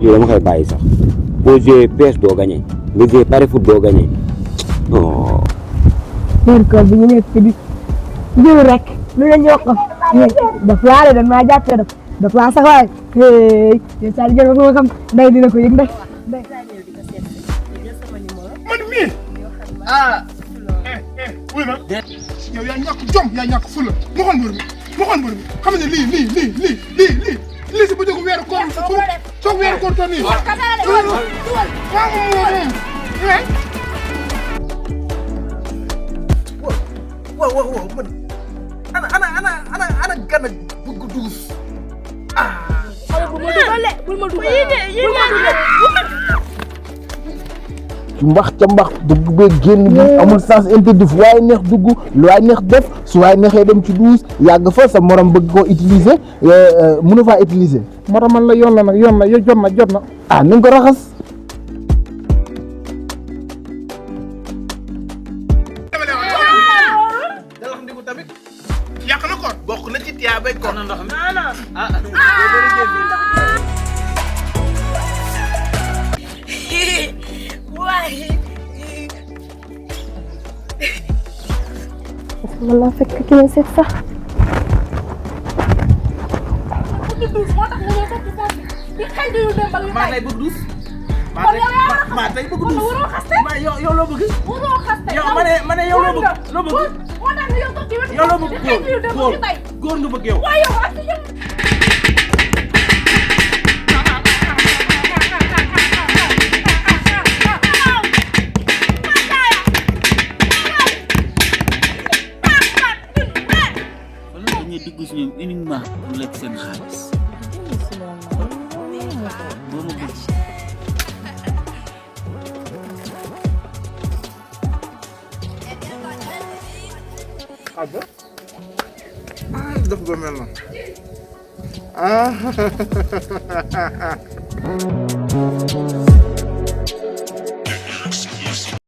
yow dama koy bàyyi sax boo joué PS doo gagné nga joué pari foot doo gagné non. ko bu ñu nekk di jël rek lu la ñoo ko daf laa de dañ maa jàppee daf laa sax waay yéen saa di jël ba xam nday dina ko yëg nday man mii wuy ma yow yaa ñàkk jom yaa ñàkk fula ma xool mbër mi xam ne lii si bu jóg weeru koor soog weeru koor toon nii waaw man ana gana bëgg duus bul ma dugal mbax ca mbax dugg bee génn bi amul sens interdit fu waaye neex dugg lu waaye neex def su waaye neexee dem ci duus yàgg fa sa morom bëgg koo utiliser mënu faa utiliser moo tax man la yoon la nag yoon na jot na ah nañ ko raxas dalax ndiku tamit yàq na koor bokk na ci tiyaa bay koor ndox mi wala fekk ki lay seet sax maa tey bëgg duus maa tey bëgg duus yow loo bëgg yow ma ne yow loo bëgg yow loo bëgg góor nga bëgg yow dugg si ñoom uniquement pour lekk seen xaalis boo ma bëgg daf ko mel na ah